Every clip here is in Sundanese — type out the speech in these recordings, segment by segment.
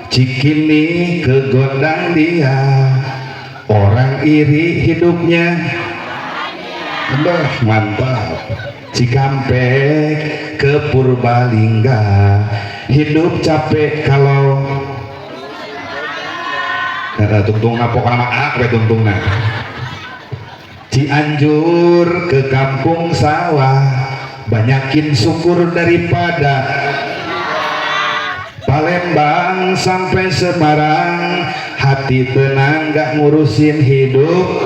Cikini ke Gondang dia, orang iri hidupnya. Bah, mantap. Cikampek ke Purbalingga, hidup capek kalau tungtungna pokona mah A we tungtungna. Cianjur ke Kampung Sawah, banyakin syukur daripada Palembang sampai Semarang, hati tenang gak ngurusin hidup.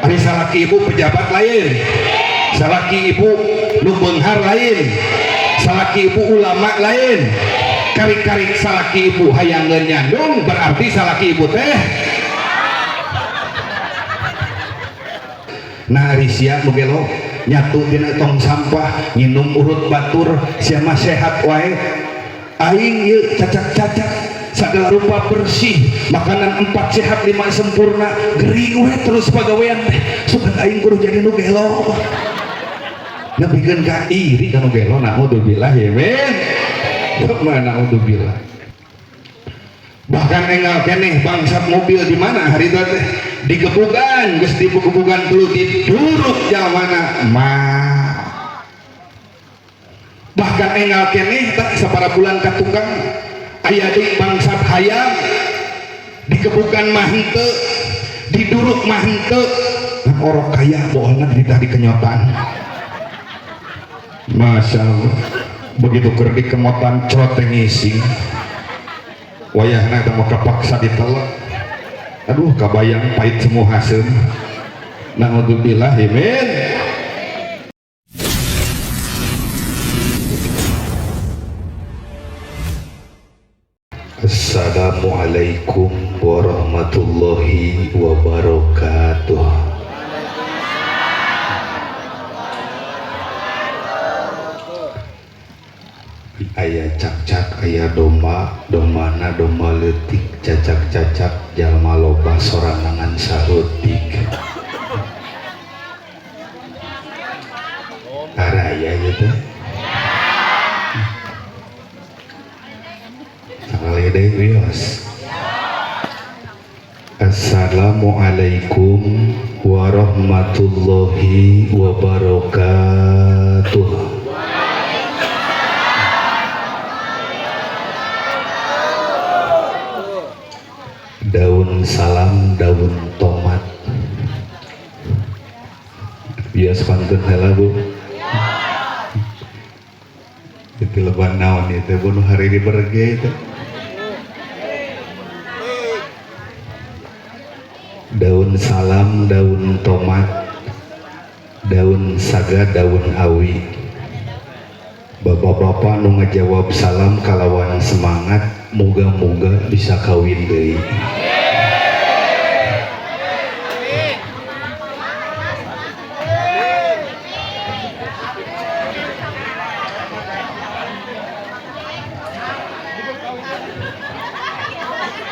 Ari salaki ibu pejabat lain, salaki ibu nu beunghar lain, salaki ibu ulama lain, karik-karik salaki ibu hayangeun nyandung berarti salaki ibu teh. Nah ari sia nu gelo nyatu dina tong sampah, nginum urut batur, sia mah sehat wae. Aing ieu cacak-cacak, segala rupa bersih, makanan 4 sehat 5 sempurna, gering we terus pagawean teh. Sugan aing kudu jadi nu gelo. Nepikeun ka iri ka nu gelo, naudzubillah ya men. Naudzubillah. Bahkan enggal keneh bangsat mobil di mana hari itu teh digebugan, geus digebugan tuluy diduruk jalmana mah. Bahkan enggal keneh tah sabaraha bulan ka tukang aya deui bangsat hayam digebugan mah henteu, diduruk mah henteu. Nah, orok kaya bohongan ditah dikenyotan. Masya Allah, begitu keur dikemotan crot teh ngising. Wayahna teh mah kapaksa ditelek. Aduh, kabayang pahit semua haseum. Naudzubillah min. Assalamualaikum warahmatullahi wabarakatuh. Aya cak-cak, aya domba, dombana domba leutik, cacak-cacak jalma loba sorangan saeutik. Araya ieu teh. Sakali deui wios. Assalamualaikum warahmatullahi wabarakatuh. Daun salam, daun tomat. Bias pantun heula Bu. Itu leban naon ieu teh bu nu hari di berge itu. Daun salam, daun tomat, daun saga, daun awi. Bapak-bapak nu ngajawab salam kalawan semangat, moga-moga bisa kawin deui.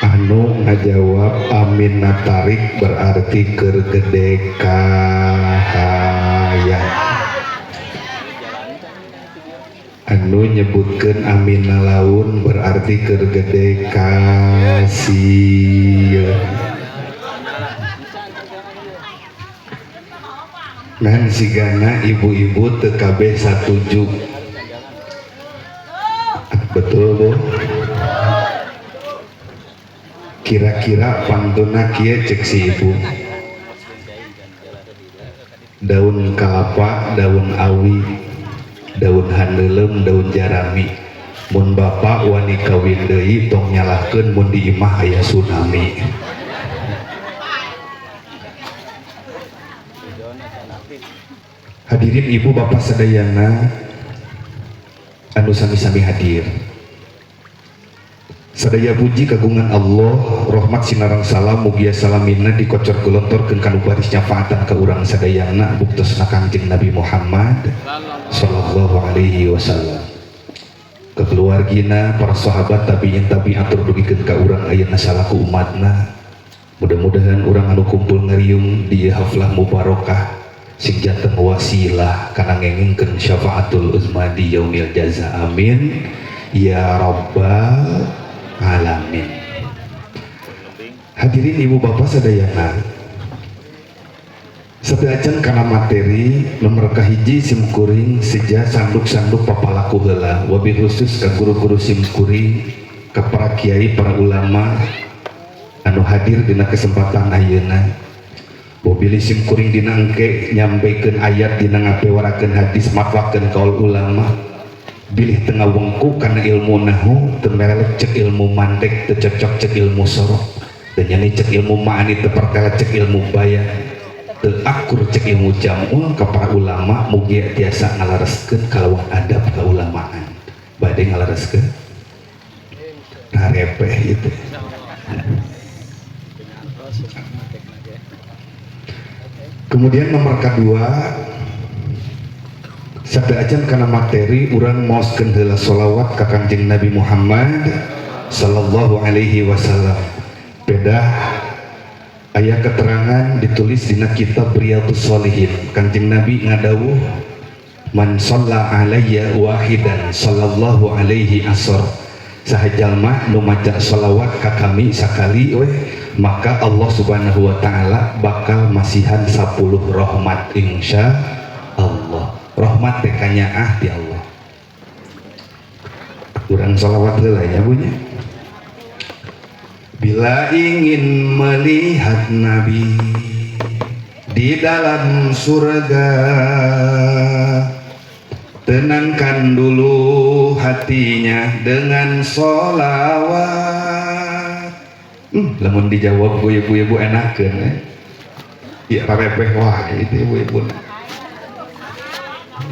Anu ngajawab amin natarik berarti keur gede kahayang. Anu nyebutkeun amin nalaun berarti keur gede kasieun. Ngan sigana ibu-ibu teu kabeh satuju. Betul Bu? Kira-kira pantuna kieu cek si ibu. Daun kalapa, daun awi, daun handelem, daun jarami. Mun bapak wani kawin deui tong nyalahkeun mun di imah aya tsunami. Hadirin ibu bapak sadayana anu sami-sami hadir. Sadaya puji kagungan Allah, rahmat sinarang salam mugia salamina dikocor gelontorkeun kanu baris nyafaatan ka urang sadayana buktosna Kangjeng Nabi Muhammad sallallahu alaihi wasallam. Ke keluargina, para sahabat tabiin tabiat tur dugikeun ka urang ayeuna salaku umatna. Mudah-mudahan urang anu kumpul ngariung di haflah mubarokah Sing janten wasilah kana ngengingkeun syafaatul uzma di yaumil jaza. Amin ya rabbal alamin. Hadirin ibu bapak sadayana, sateuacan kana materi nomor kahiji, simkuring seja sanduk-sanduk papalaku heula, wabil khusus ka guru-guru simkuring, ka para kiai, para ulama anu hadir dina kesempatan ayeuna. Bobili simkuring dina engke nyampaikan ayat, dina ngapewarakeun hadis, matwakeun kaul ulama, bilih teu ngawengku kana ilmu nahu, teu merelek cek ilmu mantek, teu cocok cek ilmu sorof, teu nyani cek ilmu ma'ani, teu pertela cek ilmu bayan, teu akur cek ilmu jam'ul, ka para ulama mugi tiasa ngalareskeun kalawan adab kaulamaan. Bade ngalareskeun rarepeh itu. Kemudian nomor kedua, sateuacan kana materi, urang maoskeun heula sholawat ka Kangjeng Nabi Muhammad sallallahu alaihi wasallam. Pedah aya keterangan ditulis dina kitab Riyadhus Shalihin. Kangjeng Nabi ngadawuh, man shalla alayya wahidan sallallahu alaihi asr. Saha jalma nu maca sholawat ka kami sakali weh, maka Allah Subhanahu wa taala bakal masihan 10 rahmat insya Allah. Rahmat teh kanyaah ti Allah. Urang sholawat heula nya Bu nya. Bila ingin melihat Nabi di dalam surga, tenangkan dulu hatinya dengan sholawat. Lamun dijawab ku ibu-ibu enakeun eh. Ya rarepeh wah itu ibu-ibu.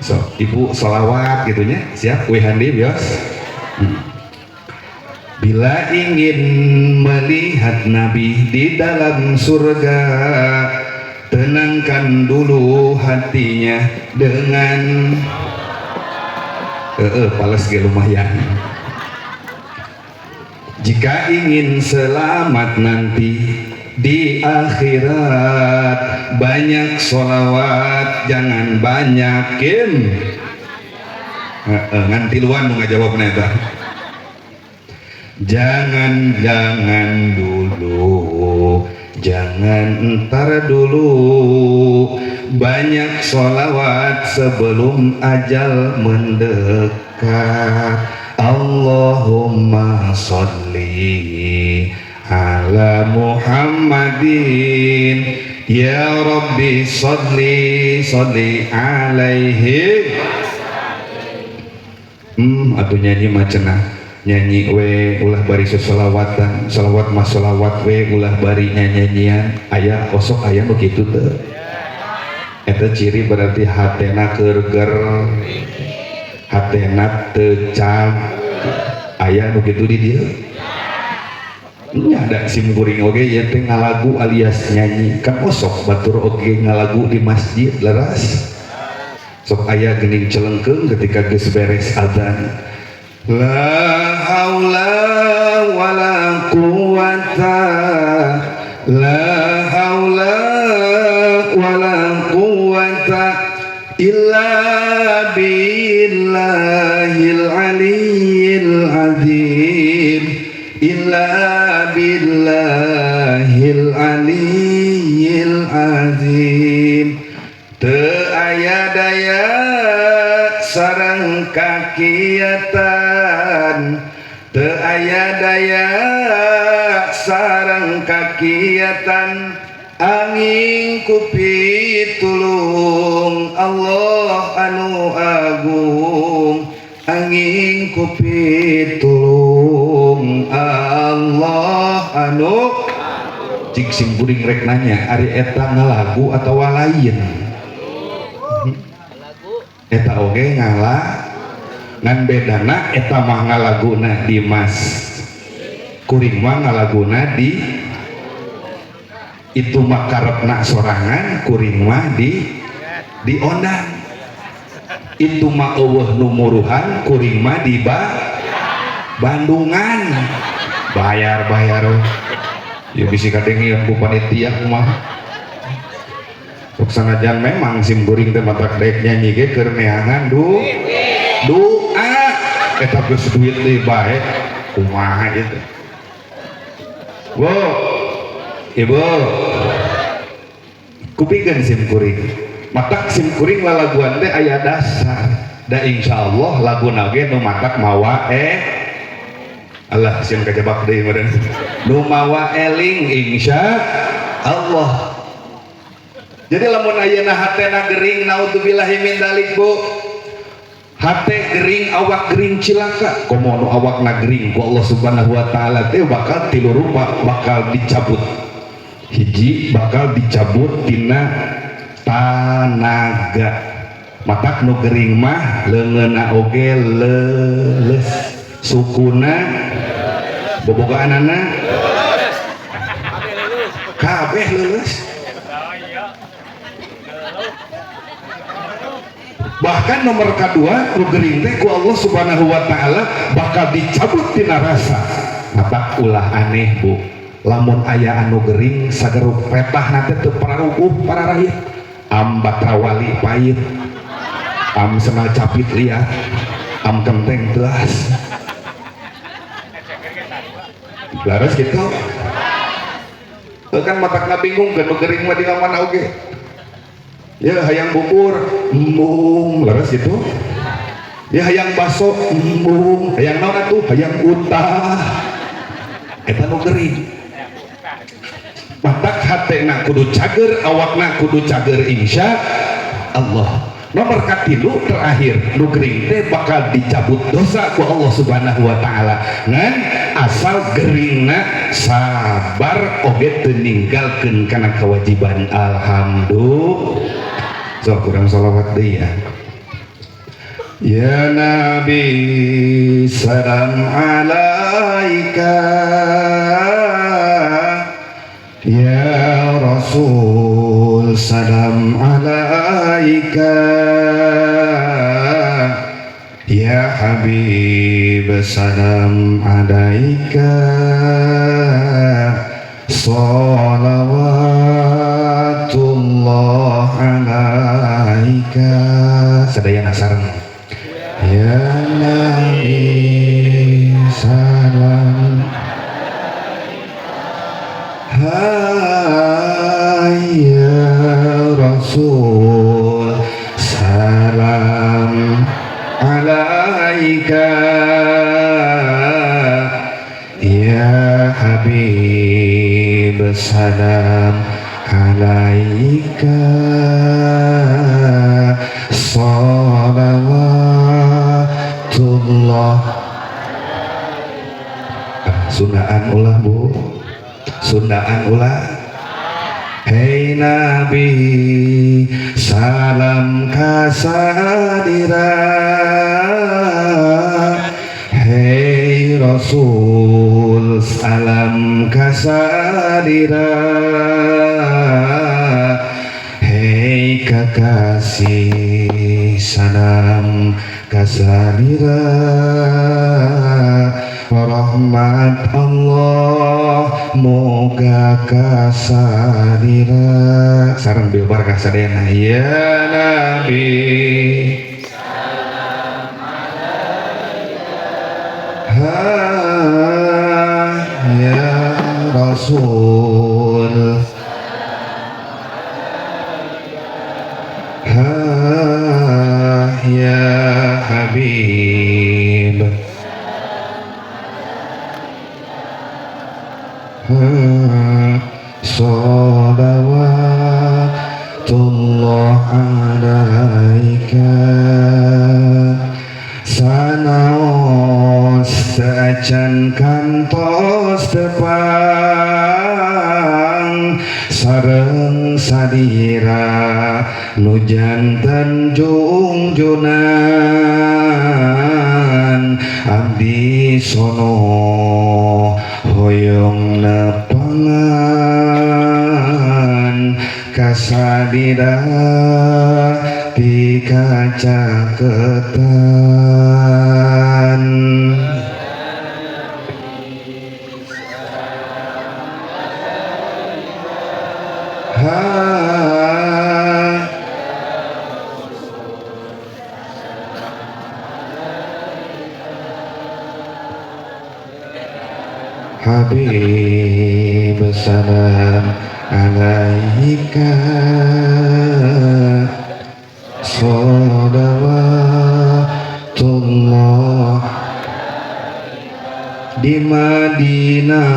So, ibu sholawat gitunya, siap wehandi bios. Bila ingin melihat Nabi di dalam surga, tenangkan dulu hatinya dengan pales ge lumayan. Jika ingin selamat nanti di akhirat, banyak sholawat jangan banyakin. Ngan tiluan nu ngajawabna eta. Jangan, jangan dulu, jangan entar dulu, banyak sholawat sebelum ajal mendekat. Allahumma sholli ala Muhammadin, ya Rabbi sholli sholli alaihi. Atuh nyanyi mah cenah, nyanyi we ulah bari sholawatan, sholawat mah sholawat we ulah bari nyanyian. Aya osok aya nu kitu teu? Eta ciri berarti hatena keur hatena teu cag. Aya nu kitu di dieu? Nya ada sim kuring oge ieu teh ngalagu alias nyanyi kan osok batur oge ngalagu di masjid leras. Sok aya geuning celengkeung ketika geus beres adzan, la haula wala quwata, la haula wala quwata illa billahil aliyil azim, illa billahil aliyil azim. Teu aya daya sareng kakiatan, teu aya daya sareng kakiatan, angin ku pitulung Allah anu agung, angin ku pitulung Allah anu. Cik sim kuring rek nanya, ari eta ngalagu atawa lain? Eta oge ngala, ngan bedana eta mah ngalaguna di mas, kuring mah ngalaguna di itu mah karepna sorangan, kuring mah di diondang. Itu mah eueuh nu muruhan, kuring mah di Bandungan. Bayar-bayar ya bisi kadengeun ku panitia kumaha. Sok Sok sanajan memang sim kuring teh matak daek nyanyi ge keur neangan doa eta geus duit deui bae kumaha ieu teh. Bu, ibu, kupikeun sim kuring. Matak sim kuring lalaguan teh aya dasar. Da insyaallah laguna ge nu matak mawa Allah sieun kajebak deui meureun. Nu mawa eling insya Allah. Jadi lamun ayeuna hatena gering naudzubillahi min dzalik Bu. Hate gering awak gering cilaka. Komo nu awakna gering ku Allah Subhanahu wa taala teh bakal tilu rupa bakal dicabut. Hiji bakal dicabut tina tanaga. Matak nu gering mah leungeunna oge leuleus, sukuna bobogaanana kabeh leuleus. Bahkan nomor kedua nu gering teh ku Allah Subhanahu wa taala bakal dicabut tina rasa. Matak ulah aneh Bu, lamun aya anu gering sageruk petahna teh teu pararuguh pararahit, am batrawali pahit, am senal capit liat, am kenteng telas. Laras gitu kan matakna bingung kan nu gering mah dina mana oge. Ya hayang bubur embung, laras gitu. Ya hayang baso embung, hayang naon atuh, hayang utah. Eta nu gering. Matak hatena kudu cager, awakna kudu cager insya Allah. Nomor katilu terakhir nu gering teh bakal dicabut dosa ku Allah Subhanahu wa taala. Ngan asal geringna sabar oge teu ninggalkeun kana kewajiban. Alhamdulillah. So kurang salawat deui ya. Ya Nabi salam alaika, ya Rasul salam alaika, ya Habib salam alaika, salawatullah alaika. Sadayana sareng ya Nabi salam hai ya Rasul salam alaika, ya Habib salam alaika, salawatullah. Sundaan ulah Bu, Sundaan ulah. Hei Nabi salam kasadira, hei Rasul salam kasadira, hei kekasih salam kasadira, rahmat Allah moga kasadira. Sareng bil barakah sadayana ya Nabi salam alaika, ya Rasul salam alaika, ya Habib salawatullah alaika. Sanaos acan kantos tepang sareng sadira nu janten jungjunan, abdi sono hoyong nepangan kasadira pikacaketan. Ha Habib salam alaika sholawatullah. Di Madinah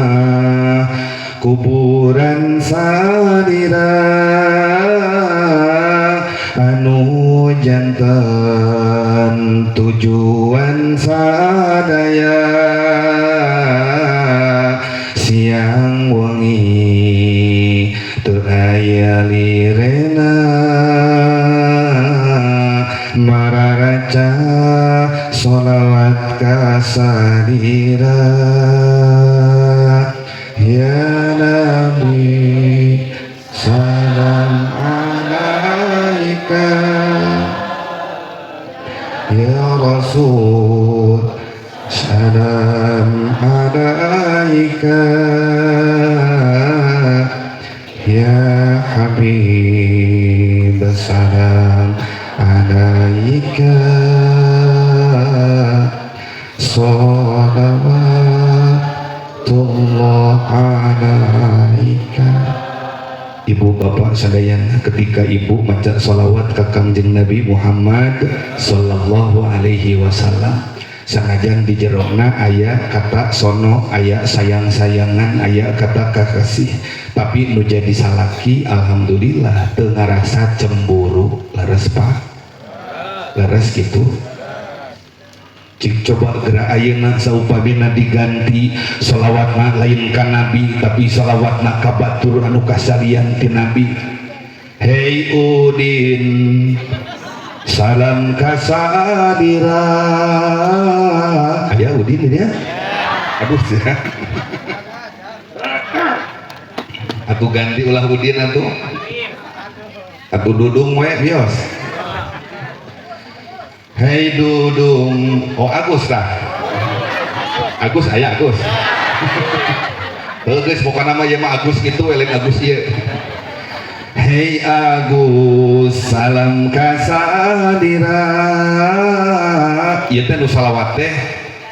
kuburan salira anu janten tujuan sadaya siang wengi teu aya lirena mararaca sholawat ka salira. Ya Nabi salam alaika ya Rasul salam alaika ya Habib salam alaika sholawatullah alaika. Ibu bapak sadayana ketika ibu maca sholawat ka Kangjeng Nabi Muhammad sallallahu alaihi wasallam sanajan di jerona aya kata sono, aya sayang-sayangan, aya kata kakasih, tapi nu jadi salaki alhamdulillah teu ngarasa cemburu. Leres Pak? Leres gitu. Cik coba gerak ayeuna saupamina diganti sholawatna lain ka nabi tapi sholawatna ka batur anu kasalian ti nabi. Hei Udin salam kasadira. Aya Udin ini ya? Aduh ya. Aku ganti ulah Udin atuh. Aku Dudung we bios. Hei Dudung, oh Agus lah. Agus aya Agus. Heuh geus pokona mah ieu mah Agus kitu we lain Agus ieu. Hei Agus salam kasadira. Ieu teh nu salawat teh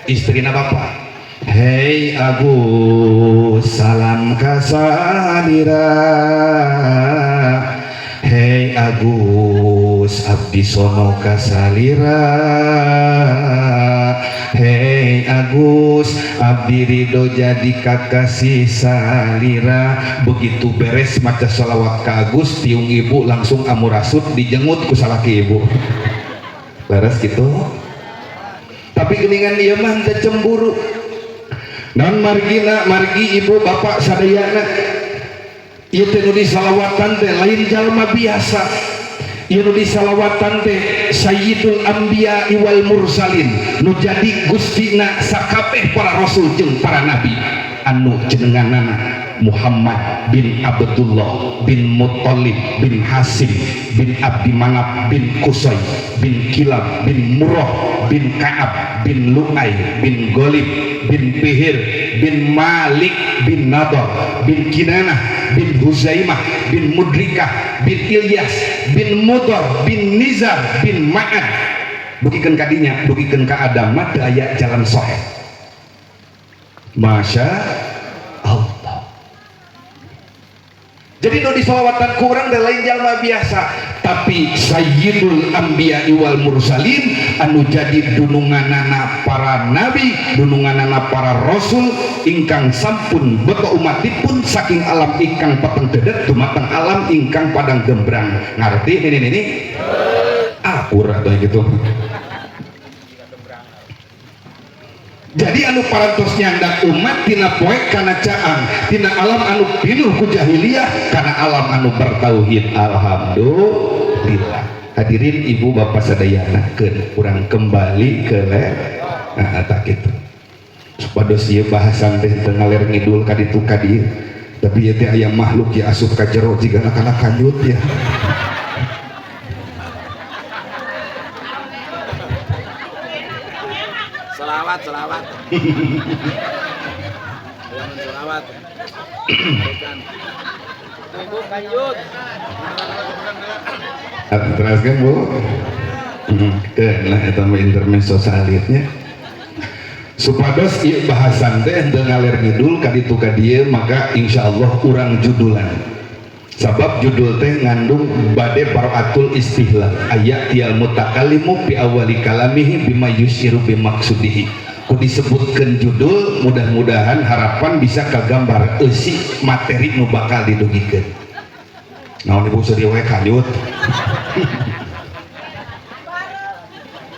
istrina bapak. Hei Agus salam kasadira. Hei Agus abdi sono kasalira. Hei Agus abdi ridho jadi kakasih salira. Begitu beres maca sholawat ka Agus, tiung ibu langsung amurasut dijengut ku salaki ibu. Leres gitu. Tapi geningan ieu mah teu cemburu. Non margina margi ibu bapak sadayana ieu teh nu disalawatan teh lain jalma biasa. Ieu nu disalawatan teh Sayyidul Anbiya wal Mursalin, nu jadi gustina sakabeh para rasul jeung para nabi anu jenenganana Muhammad bin Abdullah bin Muttalib bin Hasim bin Abdi Manaf bin Qusay bin Kilab bin Murrah bin Ka'ab bin Lu'ay bin Ghalib bin Fihir bin Malik bin Nadar bin Kinanah bin Huzaimah bin Mudrikah bin Ilyas bin Mudar bin Nizar bin Ma'ad. Dugikeun ka dinya, dugikeun ka Adam mah teu aya jalan sohe. Masya Allah. Jadi nu disolawatan ku urang lain jalma biasa, tapi Sayyidul Anbiya wal Mursalin anu jadi dununganana para nabi, dununganana para rasul ingkang sampun beto umatipun saking alam ingkang peteng dedet dumateng alam ingkang padang gembrang. Ngarti ini ini? Akur atau gitu. Jadi anu parantos nyandak umat tina poek kana caang, tina alam anu pinuh ku jahiliyah kana alam anu bertauhid. Alhamdulillah. Hadirin ibu bapak sadayana keun urang kembali ke le. Nah, tak kitu. Supados ieu bahasan teh teu ngaler ngidul ka ditu ka dieu. Tapi ieu teh aya makhluk ya asup ka jero jigana kana kanjut ya. Selawat, selawat. Selawat. Ibu kanjut. Teraskan Bu. Nah, eta mah intermezzo salitnya. Supados ieu bahasan teh henteu ngaler ngidul ka ditu ka dieu, maka insyaallah urang judulan. Sabab judul teh ngandung bade baraatul istihlal ayat mutakallimu fi awali kalamihi bima yusiru bimaksudihi. Ku disebutkeun judul, mudah-mudahan harapan bisa kagambar eusi materi nu bakal didugikeun. Naon ibu sedih wae kanjut.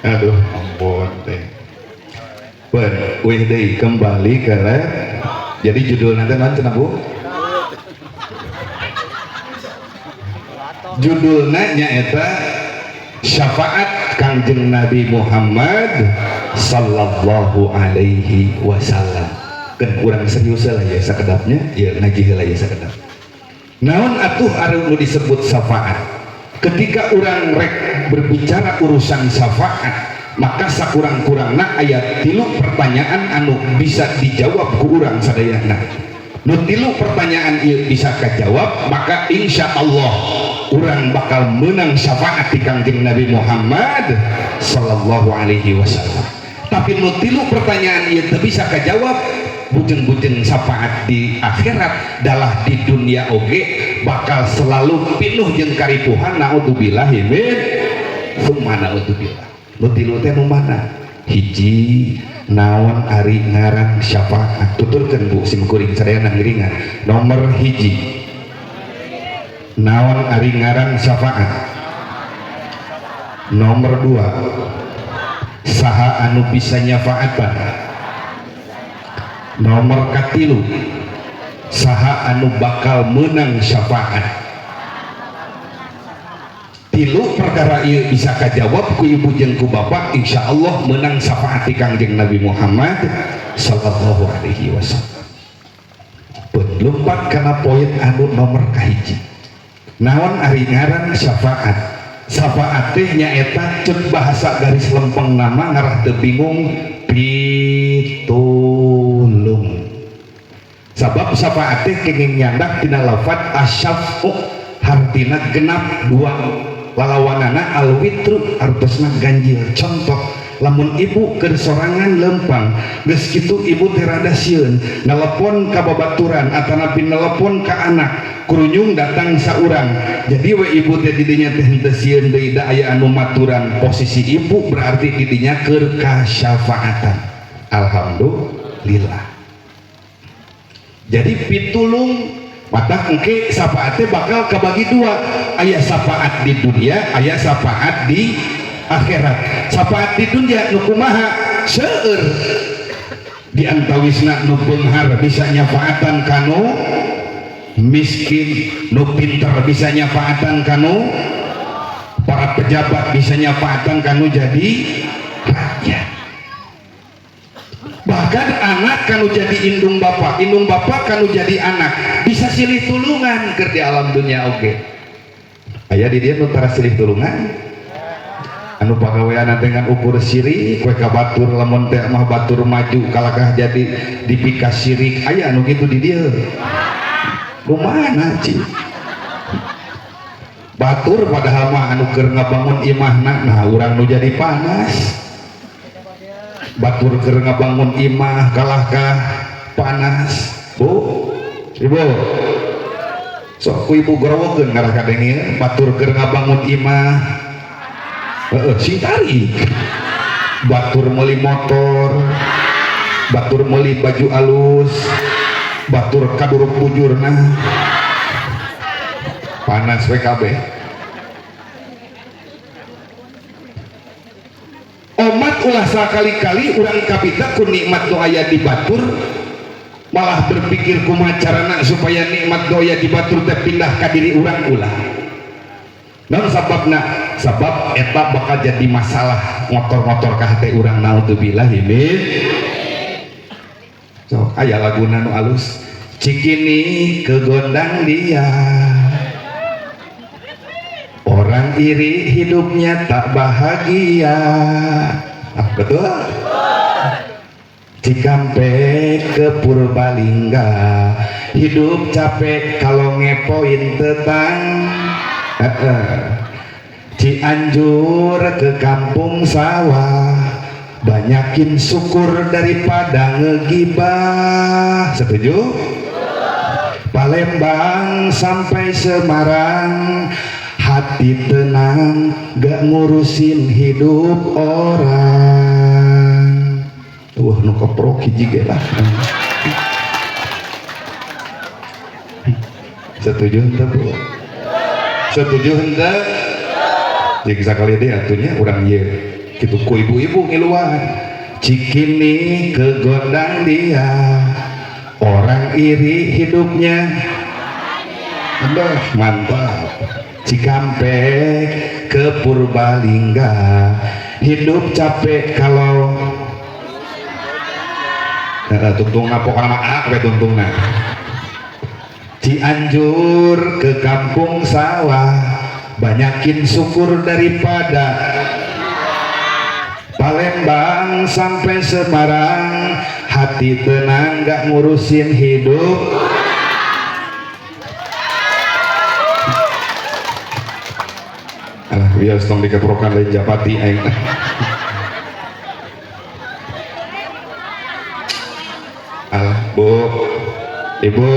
Aduh, ampun teh. Ben, wih deui kembali ke lab. Jadi judul nanti naon cenah Bu? Judulna nyaeta syafaat Kangjeng Nabi Muhammad sallallahu alaihi wasallam. Kan kurang serius lah ya sakedapnya, ya ngaji heula ya sakedap. Naon atuh ari nu disebut syafaat? Ketika urang rek berbicara urusan syafaat, maka sakurang-kurangna aya 3 pertanyaan anu bisa dijawab ku urang sadayana. Nu 3 pertanyaan ieu bisa kajawab, maka insya Allah urang bakal menang syafaat di Kangjeng Nabi Muhammad sallallahu alaihi wasallam. Tapi nu 3 pertanyaan ieu teu bisa kajawab, bujeng-bujeng syafaat di akhirat dalah di dunia oge bakal selalu pinuh jeung karipuhan, naudzubillahi min summa naudzubillah. Nu 3 teh nu mana? Hiji, naon ari ngaran syafaat? Tuturkeun Bu sim kuring sadayana ngiringan. Nomor 1, naon ari ngaran syafaat? Nomor 2, saha anu bisa nyafaatan? Nomor 3, saha anu bakal menang syafaat? 3 perkara ieu bisa kajawab ku ibu jeung ku bapak, insyaallah menang syafaat ti Kangjeng Nabi Muhammad sallallahu alaihi wasallam. Pun lompat kana poin anu nomor 1. Naon ari ngaran syafaat? Syafaat teh nyaeta ceuk bahasa garis lempeng nama ngarah teu bingung pitulung. Sabab syafaat teh kenging nyandak tina lafat asyafu hartina genap 2 lalawanana alwitru artosna ganjil. Contoh, lamun ibu keur sorangan lempang geus kitu ibu teh rada sieun nelepon ka babaturan atanapi nelepon ka anak, kurunyung datang saurang. Jadi we ibu teh didinya teh henteu sieun deui da aya anu maturan. Posisi ibu berarti didinya keur kasyafaatan. Alhamdulillah. Jadi pitulung mata engke syafaat teh bakal kabagi 2, aya syafaat di dunia, aya syafaat di akhirat. Syafaat di dunia nu kumaha? Seueur di antawisna nu beunghar bisa nyafaatan kanu miskin, nu pinter bisa nyafaatan kanu para pejabat, bisa nyafaatan kanu jadi rakyat. Bahkan anak kanu jadi indung bapak, indung bapak kanu jadi anak, bisa silih tulungan keur di alam dunia oge. Aya di dieu nu tara silih tulungan, anu pagawean teh ngan ukur sirik we ka batur, lamun teh mah batur maju kalakah jadi dipika sirik. Aya anu kitu di dieu. Nu mana ci? Batur padahal mah anu keur ngabangun imahna, nah urang nu jadi panas. Batur keur ngabangun imah kalahkah panas. Bu, ibu, sok ku ibu gorowokeun ngarah kadenge batur keur ngabangun imah. Heeh, sing tarik. Batur meuli motor, batur meuli baju alus, batur kaduruk bujurna. Panas we kabeh. Omat ulah sakali-kali urang kapita ku nikmat nu aya di batur, malah berpikir kumaha carana supaya nikmat nu aya di batur teh pindah ka diri urang ulah. Naon sababna? Sabab eta bakal jadi masalah ngotor-ngotor ka hate urang, naudzubillahi min. So, aya laguna nu alus, Cikini kegondang dia, orang iri hidupnya tak bahagia. Ah, betul? Cikampek ke Purbalingga, hidup capek kalau ngepoin tetang. Cianjur ke kampung sawah, Banyakin syukur daripada ngegibah. Setuju? Palembang sampai Semarang, hati tenang gak ngurusin hidup orang. Wah, nu keprok hiji ge lah. Setuju henteu, Bu? Setuju henteu? Jeung sakali deui atunya urang ieu kitu ku ibu-ibu ngiluan. Cikini ke gondang dia, orang iri hidupnya. Aduh, mantap. Cikampek ke Purbalingga, hidup capek kalau tungtungna pokona mah A we tungtungna. Cianjur ke kampung sawah, banyakin syukur daripada Palembang sampai Semarang, hati tenang gak ngurusin hidup. Alah, bias tong dikeprokan lain japati aing. Alah, Bu, Ibu,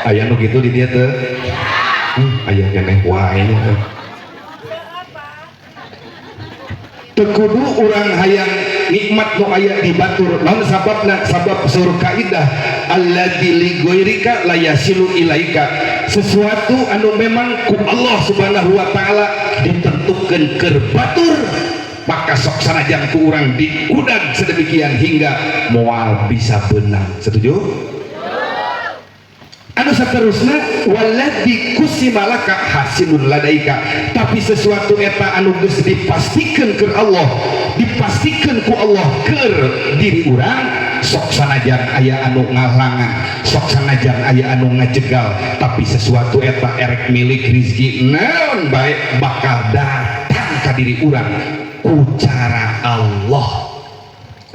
aya nu kitu di dieu teu? Aya keneh wae nya. Teu kudu urang hayang nikmat nu aya di batur. Naon sababna? Sabab sur kaidah alladzi li ghairika la yasilu ilaika. Sesuatu anu memang ku Allah Subhanahu wa taala ditentukeun keur batur, maka sok sanajan ku urang diudag sedemikian hingga moal bisa beunang. Setuju? Anu saterusna waladzi kusimalaka hasilun ladaika, tapi sesuatu eta anu geus dipastikeun keur Allah, dipastikeun ku Allah keur diri urang, sok sanajan aya anu ngalangan, sok sanajan aya anu ngajegal, tapi sesuatu eta erek milik rizki naon bae bakal datang ka diri urang ku cara Allah.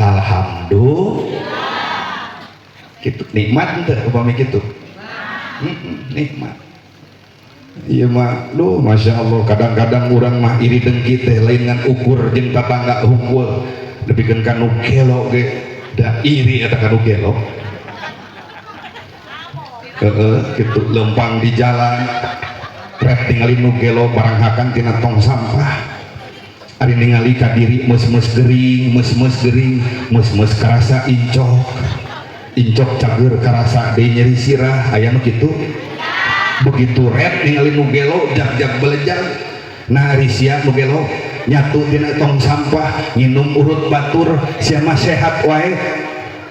Alhamdulillah. Kitu nikmat teu upami kitu. Nikmat. Iya mah, duh, masya Allah. Kadang-kadang urang mah iri dengki teh lain ngan ukur jeung tatangga hungkul, nepikeun ka nu gelo ge, da iri eta ka nu gelo. Heeh, kitu lempang di jalan, rek ningali nu gelo baranghakan tina tong sampah. Ari ningali ka diri meus-meus gering, meus-meus gering, meus-meus karasa incok. Incok cager karasa deui nyeri sirah, aya nu kitu. Begitu red ningali nu gelo jag-jag belejag. Nah ari sia nu gelo nyatu dina tong sampah, nginum urut batur, sia mah sehat wae.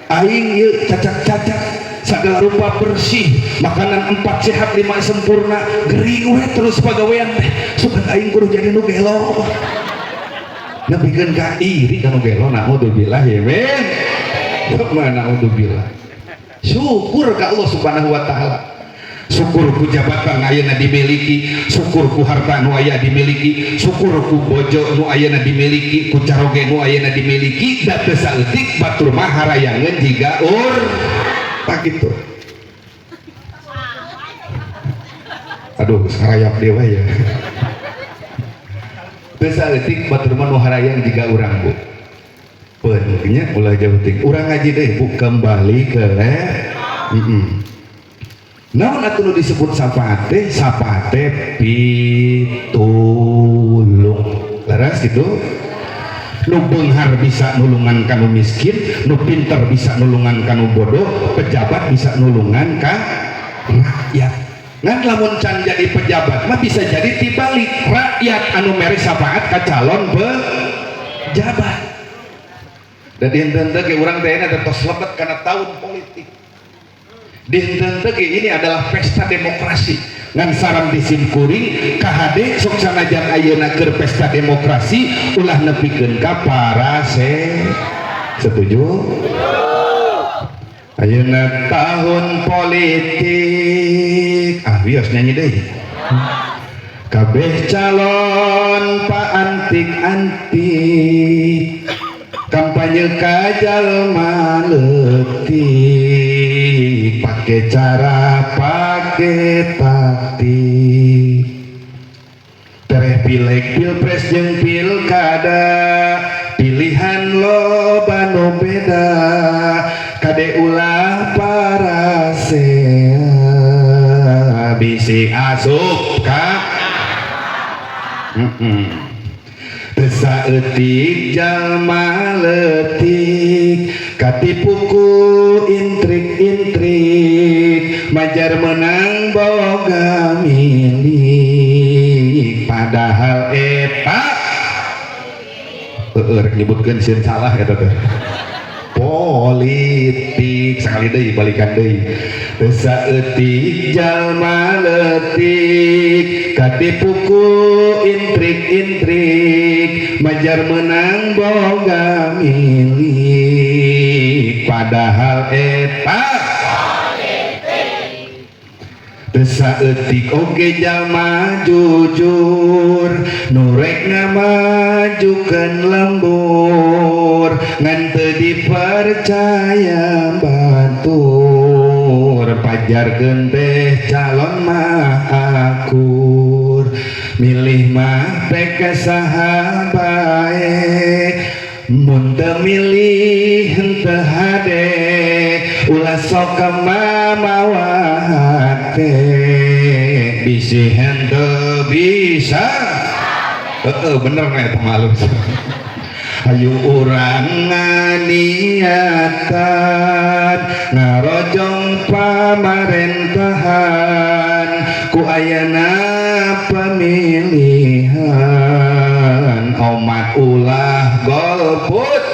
Aing ieu cacak-cacak, sagala rupa bersih, makanan 4 sehat 5 sempurna, gering we terus pagawean teh. Sugan aing kudu jadi nu gelo. Nepikeun ka iri ka nu gelo, naudzubillah ya men. Naudzubillah. Syukur ka Allah Subhanahu wa taala. Syukur ku jabatan ayeuna dimiliki, syukur ku harta nu aya dimiliki, syukur ku bojo nu ayeuna dimiliki, ku caroge nu ayeuna dimiliki, da teu saeutik batur mah harayangeun jiga ur. Tak kitu. Aduh, sarayap deui we ya. Teu saeutik batur mah nu harayang jiga urang, Bu. Pentingnya ulah jauh ting. Urang ngaji deh, Bu, kembali ke le. Naon atuh nu disebut syafaat teh? Syafaat teh pitulung. Leres gitu? Nu beunghar bisa nulungan ka nu miskin, nu pinter bisa nulungan ka nu bodoh, pejabat bisa nulungan ka rakyat. Ngan lamun can jadi pejabat mah bisa jadi tibalik, rakyat anu mere syafaat ka calon pejabat. Dan dinten-dinten ge urang teh eta tos lebet kana tahun politik. Dinten-dinten ge ini adalah pesta demokrasi. Ngan saran di simkuring KHD sok sanajan ayeuna keur pesta demokrasi ulah nepikeun ka parase. Setuju? Ayeuna tahun politik. Ah, wios nyanyi deui. Kabeh calon paantik-antik, kampanye ka jalma leutik, pake cara pake taktik, tereh pileg pilpres jeung pilkada, pilihan nu beda kade ulah parasea bisi asup ka teu saeutik jalma leutik katipu ku intrik-intrik majar menang boga milik padahal eta heueuh rek nyebutkeun sieun salah eta teh politik sekali deui balikan deui teu saeutik jalma leutik katipu ku intrik-intrik majar menang boga milik padahal eta teu saeutik oge jalma jujur nu rek ngamajukeun lembur ngan teu dipercaya batur pajarkeun teh calon mah akur milih mah pek saha bae mun teu milih henteu hade ulah sok mamawa hate bisi henteu bisa heeh bener na eta mah alus. Ayo urang nganiatan ngarojong pamarentahan ku ayana pemilihan omat ulah golput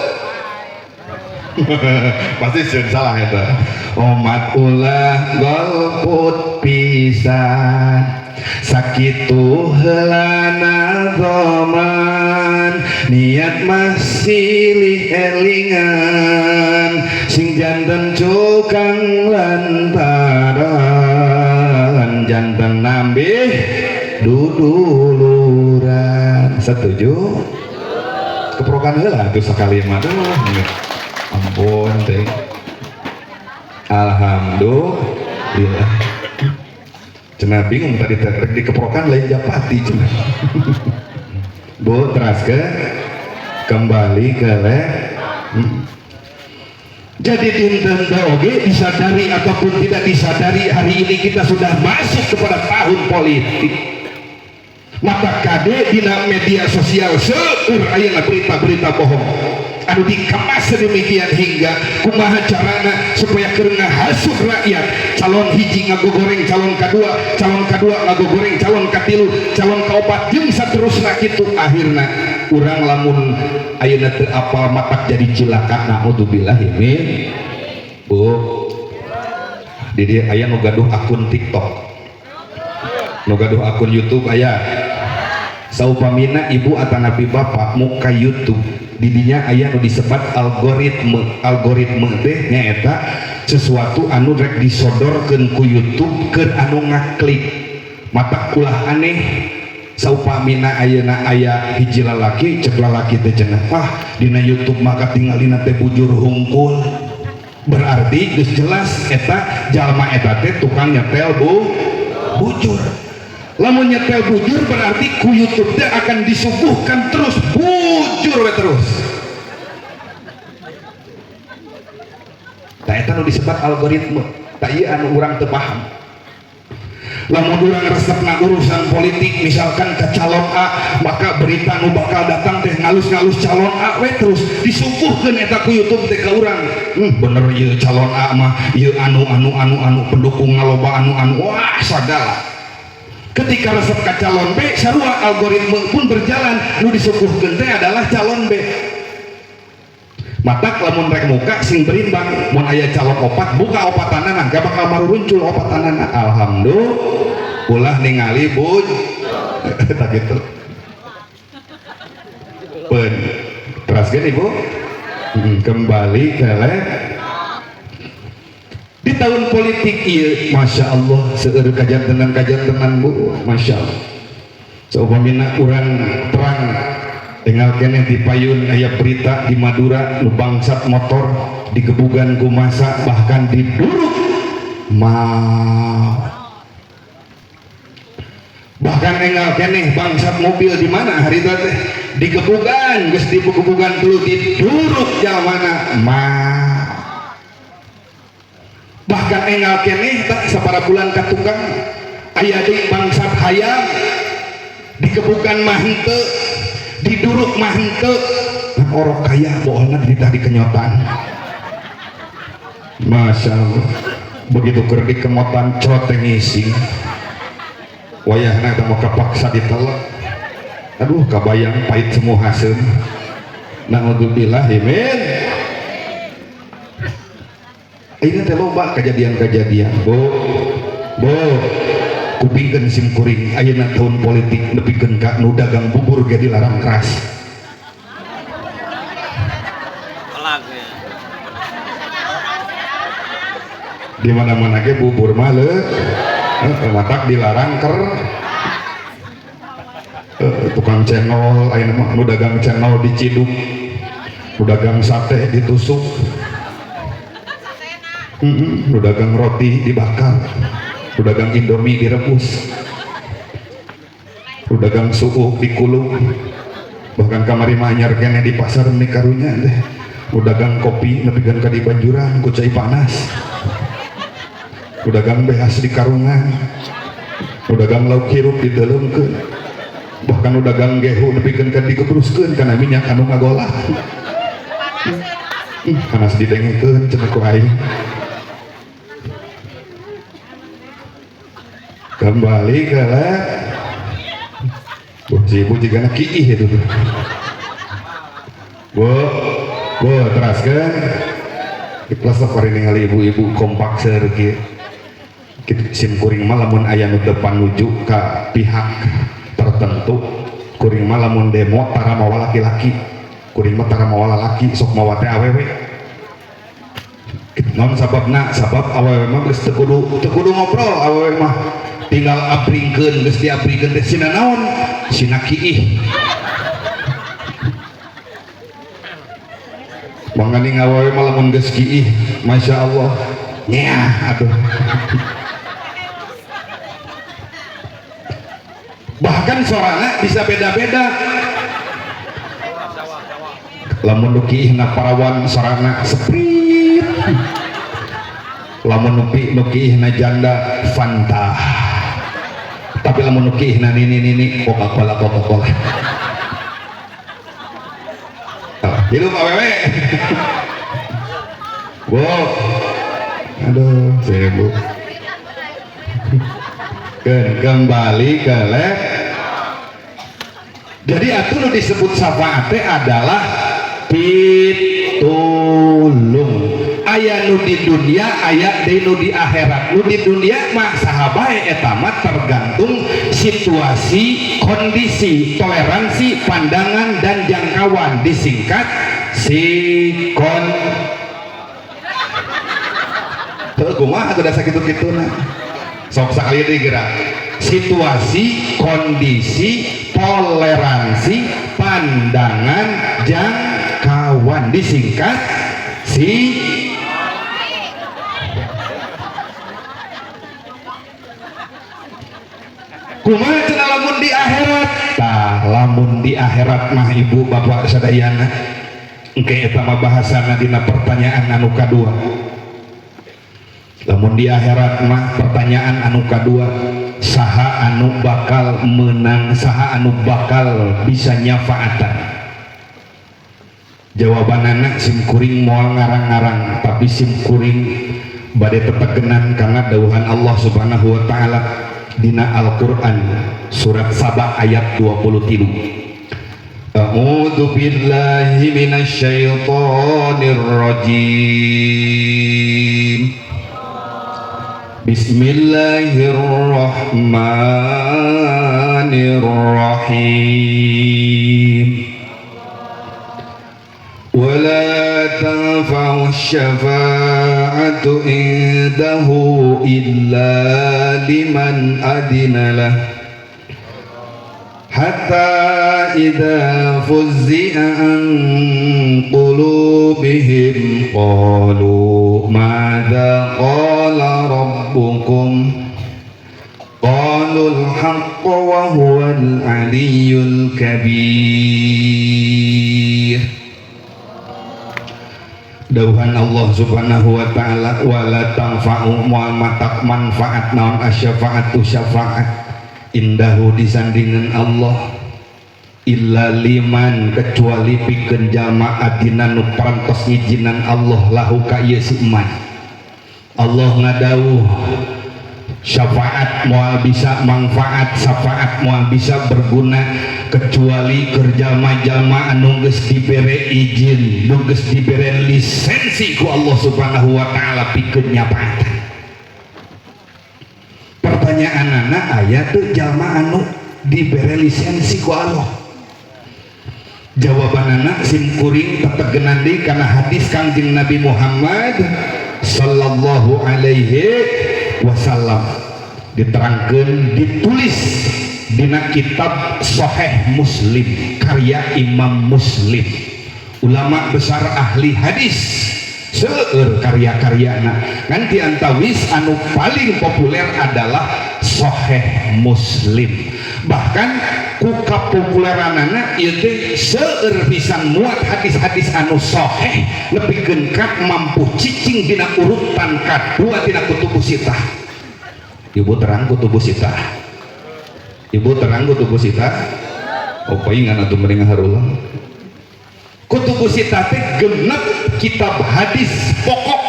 pasti sieun salah eta omat ulah golput pisan sakitu heulana zaman niat mah silih elingan sing janten cukang lantaran janten nambih duduluran. Setuju? Keprokan heula atuh sakali mah. Aduh, ampun teh. Alhamdulillah. Cenah bingung tadi teh rek dikeprokan lain japati cenah. Bu, teras ke kembali ke le. Jadi dinten teh oge disadari ataupun tidak disadari hari ini kita sudah masuk kepada tahun politik. Maka kade dina media sosial seueur ayeuna berita-berita bohong anu dikemas sedemikian hingga kumaha carana supaya keur ngahasut rakyat calon hiji ngagogoreng calon kadua, calon kadua ngagogoreng calon katilu, calon kaopat jeung saterusna kitu. Akhirna urang lamun ayeuna teu apal matak jadi cilaka, naudzubillah min. Bu, di dieu aya nu gaduh akun TikTok, nu gaduh akun YouTube aya. Saupamina ibu atanapi bapak muka YouTube didinya aya nu disebat algoritme. Algoritme teh nyaeta sesuatu anu rek disodorkeun ku YouTube keur anu ngaklik. Mata ulah aneh saupamina ayeuna aya hiji lalaki, cek lalaki teh cenah, ah dina YouTube mah katingalina teh bujur hungkul, berarti geus jelas eta jalma eta teh tukang nyetel bujur. Lamun nyetel bujur berarti ku YouTube teh akan disuguhkan terus bujur we terus. Tah eta nu disebat algoritme. Tah ieu anu urang teu paham. Lamun urang resepna urusan politik misalkan ke calon A, maka berita nu bakal datang teh ngalus-ngalus calon A we terus disuguhkeun eta ku YouTube teh ka urang. Bener ieu calon A mah ieu anu anu anu anu pendukung ngaloba anu anu wah sagala. Ketika resep ka calon B, sarua algoritme pun berjalan, nu disuguhkeun teh adalah calon B. Matak lamun rek muka sing berimbang, mun aya calon opat buka opatanana, gak bakal maruruncul opatanana. Alhamdulillah ulah ningali buj tak gitu. Pen teraskeun ibu. Kembali ke le. Di tahun politik ieu Masya Allah seueur kajantenan-kajantenan bu, Masya Allah. Saupamina urang terang tinggal keneh di payun aya berita di Madura nu bangsat motor digebugan ku masa bahkan diduruk maut. Bahkan enggal keneh bangsat mobil di mana hari itu teh Digebugan geus digebugan tuluy diduruk jalmana mah. Bahkan enggal keneh tak sapara bulan ka tukang aya deui bangsat hayam digebugan mah henteu, diduruk mah henteu. Nah, orok kaya bohongna ditah dikenyotan. Masya Allah, begitu keur dikemotan crot teh ngising. Wayahna teh mah kapaksa ditelek. Aduh, kabayang pahit semua haseum. Naudzubillah min. Ini teh loba kejadian-kejadian. Bu, bu, kupingkeun sim kuring ayeuna tahun politik nepikeun ka nu dagang bubur ge dilarang keras. Di mana-mana ge bubur mah leuh, matak dilarang ker. Tukang cendol ayeuna mah nu dagang cendol diciduk, nu dagang sate ditusuk, nu dagang roti dibakar, nu dagang indomie direbus, nu dagang suuh dikulung, bahkan kamari mah anyar keneh di pasar meni karunya teh, nu dagang kopi nepikeun ka dibanjuran ku cai panas, nu dagang behas di karungan, nu dagang lauk hirup diteleungkeun, bahkan nu dagang gehu nepikeun ka dikebruskeun kana minyak anu ngagolak. Panas didengekeun cenah ku aing. Kembali ke lah. Bu, si ibu jigana kiih itu tuh. Bu, bu, teraskeun. Ikhlas lah kori ningali ibu-ibu kompak seueur kieu. Kitu sim kuring mah lamun aya nu depan nuju ka pihak tertentu, kuring mah lamun demo tara mawa laki-laki, kuring mah tara mawa lalaki, sok mawa teh awewe. Non sababna, sabab awewe mah geus teu kudu ngobrol awewe mah. Tinggal abringkeun, geus diabringkeun teh sina naon? Sina kiih. Mangani awewe mah lamun geus kiih, Masya Allah. Nyeah atuh. Bahkan sorana bisa beda-beda. Lamun nu kiihna parawan sorana seprit. Lamun nu kiihna janda Fanta. Tapi lamun nu kiihna nini-nini Coca-Cola, Coca-Cola. Hidup awewe. Bu. Aduh, sibuk. Kembali ke lab. Jadi atuh nu disebut syafaat teh adalah pitulung. Aya nu di dunia, aya deui nu di akhirat. Nu di dunia mah saha bae eta mah tergantung situasi, kondisi, toleransi, pandangan dan jangkauan, disingkat sikon. Teu kumaha atuh da sakitu-kituna. Sok sakali deui geura. Situasi, kondisi, toleransi, pandangan, jangkauan, disingkat si. Kumaha cenah lamun di akhirat? Tah lamun di akhirat mah ibu bapak sadayana engke eta mah bahasana dina pertanyaan anu kadua. Lamun di akhirat mah pertanyaan anu kadua, saha anu bakal menang, saha anu bakal bisa nyafaatan? Jawabanana sim kuring moal ngarang-ngarang, tapi sim kuring bade tetegenan karena dawuhan Allah Subhanahu wa taala dina Al-Qur'an surat Saba ayat 23. A'udzu billahi minasyaitonir rajim. Bismillahirrahmanirrahim. Wala tanfa'u syafa'atu indahu illa liman adina lah. Hatta idza fuzzi'a an qulubihim qalu madza qala rabbukum Qalul haqqa wa huwal aliyyul kabir. Dauhan Allah Subhanahu wa ta'ala wala tanfa'u moal matak manfaat naon asyafaatu syafaat indahu disandingan Allah illa liman kecuali pikeun jalma adina nu parantos ngijinan Allah lahu ka ieu si iman. Allah ngadawuh syafaat moal bisa manfaat, syafaat moal bisa berguna kecuali keur jalma-jalma anu geus dibere izin, nu geus dibere lisensi ku Allah Subhanahu wa taala pikeun nyafaatan. Pertanyaanana aya teu jalma anu dibere lisensi ku Allah? Jawabanana sim kuring tetegenan deui kana hadis Kangjeng Nabi Muhammad sallallahu alaihi wasallam, diterangkeun ditulis dina kitab Sahih Muslim karya Imam Muslim, ulama besar ahli hadis, seueur karya-karyana. Ngan di antawis anu paling populer adalah Sahih Muslim. Bahkan ku kapopuleranana ieu teh seueur pisan muat hadis-hadis anu sahih nepikeun ka mampu cicing dina urutan kadua dina kutubu sitah. Ibu terang kutubu sitah. Ibu terang kutubu sitah. Oh paingan atuh mending harulang. Kutubu sitah teh genep kitab hadis pokok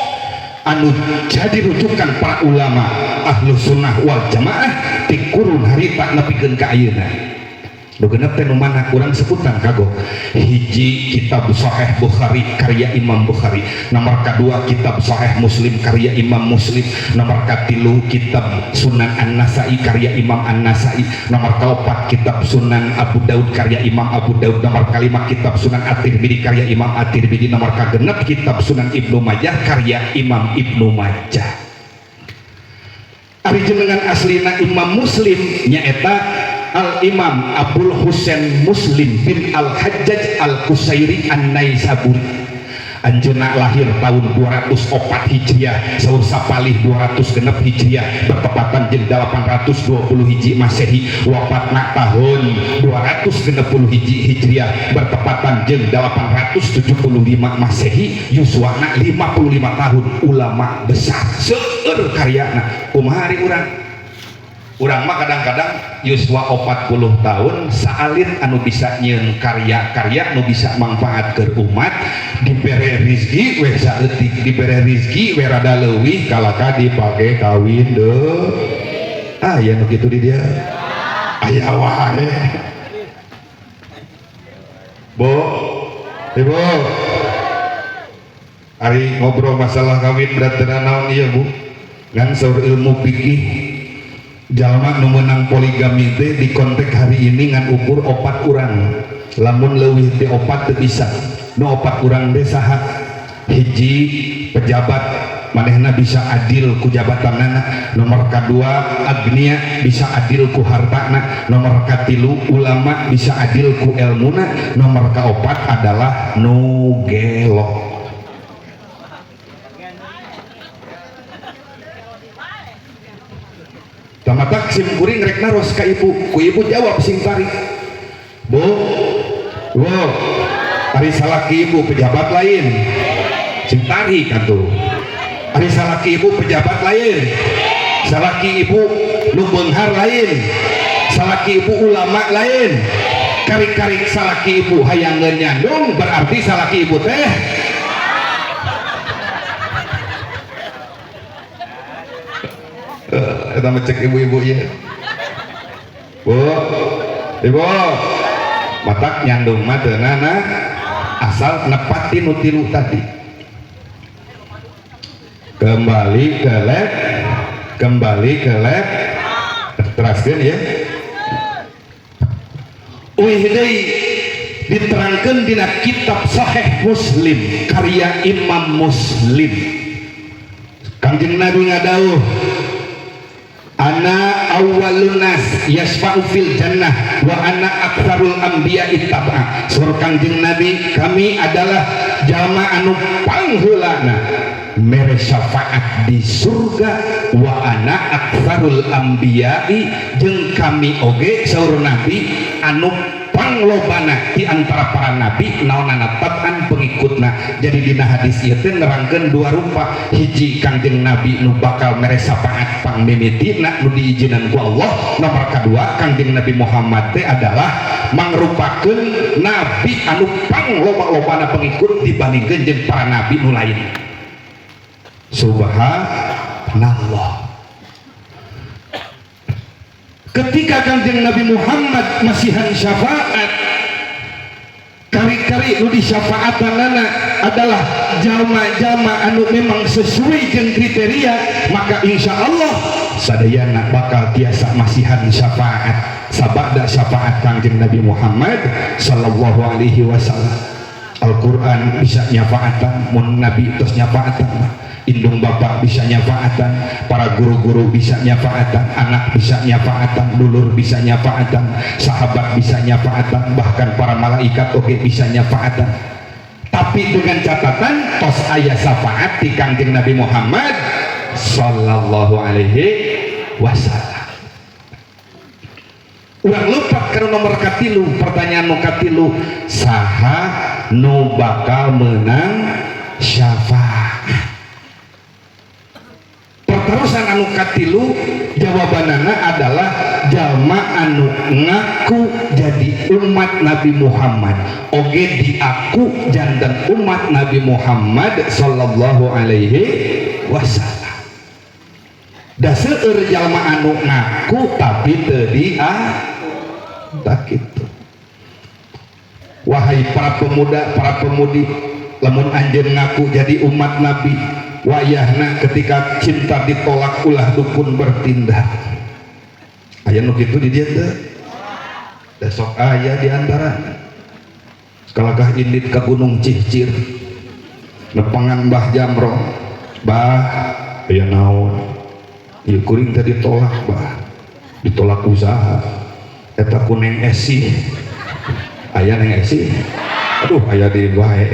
anu jadi rujukan para ulama ahlu sunnah wal jamaah ti kurun harita nepikeun ka ayeuna. Nu genep teh nu mana urang sebutan kagok. Hiji kitab Sahih Bukhari karya Imam Bukhari, nomor kadua kitab Sahih Muslim karya Imam Muslim, nomor katilu kitab Sunan An-Nasai karya Imam An-Nasai, nomor kaopat kitab Sunan Abu Daud karya Imam Abu Daud, nomor kalima kitab Sunan At-Tirmidzi karya Imam At-Tirmidzi, nomor kagenep kitab Sunan Ibnu Majah karya Imam Ibnu Majah. Ari jenengan aslina Imam Muslim nyaeta Al-Imam Abdul Husain Muslim bin Al-Hajjaj Al-Qusairi An-Naisaburi. Anjeunna lahir tahun 204 Hijriah, saur sapalih 206 Hijriah, bertepatan jeung 820 hiji Masehi, wafatna tahun 260 hiji Hijriah, bertepatan jeung 875 Masehi, yuswana 55 tahun, ulama besar, seueur karyana. Kumaha ari urang? Urang mah kadang-kadang yuswa 40 tahun saalit anu bisa nyieun karya-karya nu bisa manfaat keur umat, dibere rizki we saeutik, dibere rizki we rada leuwih kalaka dipake kawin deui. Ah aya nu kitu di dia. Aya wae. Bu, Ibu. Ari ngobrol masalah kawin berat teu naon ieu Bu. Ngan saur ilmu fikih jalma nu meunang poligami teh di konteks hari ini ngan ukur 4 urang, lamun leuwih ti 4 teu bisa. Nu 4 urang teh saha? Hiji pejabat, manehna bisa adil ku jabatanana. Nomor kadua agnia, bisa adil ku hartana. Nomor katilu ulama, bisa adil ku elmuna. Nomor kaopat adalah nu gelo. Tamatak sim kuring rek naros ka ibu, ku ibu jawab sing tarik. Bu, bu, ari salaki ibu pejabat lain, sing tarik atuh. Ari salaki ibu pejabat lain, salaki ibu nu beunghar lain, salaki ibu ulama lain. Karik-karik salaki ibu hayangeun nyandung berarti salaki ibu teh eta mah cek ibu-ibu ieu. Bu, ibu, matak nyandung mah teu nana asal nepati nu tilu tadi. Kembali ke lab, kembali ke lab, teraskeun ya. Uih deui diterangkeun dina kitab Sahih Muslim karya Imam Muslim. Kangjeng Nabi ngadawuh, ana awwalun nas yasfa'u fil jannah wa ana aktsarul anbiya'i tab'a. Saur Kangjeng Nabi, kami adalah jalma anu pangheulana mere syafaat di surga wa ana aktsarul anbiya'i jeung kami oge saur nabi anu panglobana di antara para nabi naonana tab'an pengikutna. Jadi dina hadis ieu teh nerangkeun dua rupa, hiji Kangjeng Nabi nu bakal mere syafaat pangmimitina nu diizinan ku Allah, nomor kadua Kangjeng Nabi Muhammad teh adalah mangrupakeun nabi anu pangloba-lobana pengikut dibandingkeun jeung para nabi nu lain. Subhanallah. Ketika Kangjeng Nabi Muhammad masihan syafaat, kari-kari nu disyafaatanana adalah jalma-jalma anu memang sesuai jeung kriteria, maka insya Allah sadayana bakal tiasa masihan syafaat sabada syafaat Kangjeng Nabi Muhammad sallallahu alaihi wasallam. Al-Quran bisa nyafaatan mun Nabi tos nyafaatan, indung bapak bisa nyafaatan, para guru-guru bisa nyafaatan, anak bisa nyafaatan, dulur bisa nyafaatan, sahabat bisa nyafaatan, bahkan para malaikat oge bisa nyafaatan. Tapi dengan catatan tos aya syafaat di Kangjeng Nabi Muhammad sallallahu alaihi wasallam. Urang lupa karena nomor katilu, pertanyaan nu katilu, saha nu bakal menang syafaat? Perterusan anu katilu jawabanana adalah jalma anu ngaku jadi umat Nabi Muhammad oge diaku jantan umat Nabi Muhammad sallallahu alaihi wasallam. Da seueur jalma anu ngaku tapi teu tak kitu. Wahai para pemuda, para pemudi, lamun anjeun ngaku jadi umat Nabi, wayahna ketika cinta ditolak ulah dukun bertindak. Aya nu kitu di dieu teh? Da sok aya di antarana. Kalagah indit ka Gunung Cihcir, nepangan Mbah Jamro, Bah, aya naon? Ieu kuring teh ditolak, Bah. Ditolak usaha. Eta ku Neng Esi. Aya Neng Esi? Aduh, aya di bae.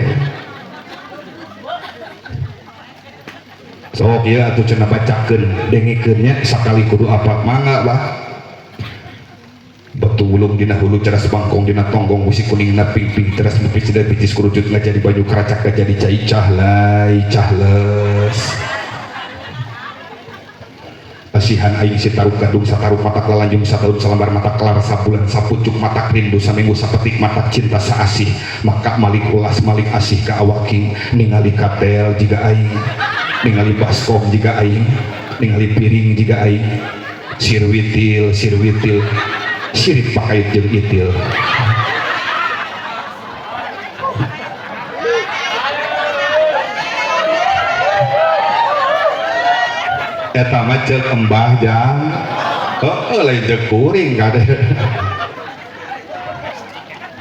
Sok ieu atuh cenah bacakeun, dengekeun nya sakali kudu apa mangga, Bah. Batu wulung dina hulu ceras bangkong dina tonggong wisi kuning na pingping teras mipis dan picis kerucut ngajadi baju keracak ngajadi cai cahlai cahles. Asihan aing sitarup gadung satarup matak lalanjung sataun salambar mata kelar sabulan sapucuk matak rindu saminggu sapetik matak cinta saasih maka malik ulas malik asih ka awaking ningali katel jiga aing ningali baskom jiga aing ningali piring jiga aing sirwitil sirwitil sirip pakait jeung itil. Eta mah ceuk embah jang heueuh lain ceuk kuring kade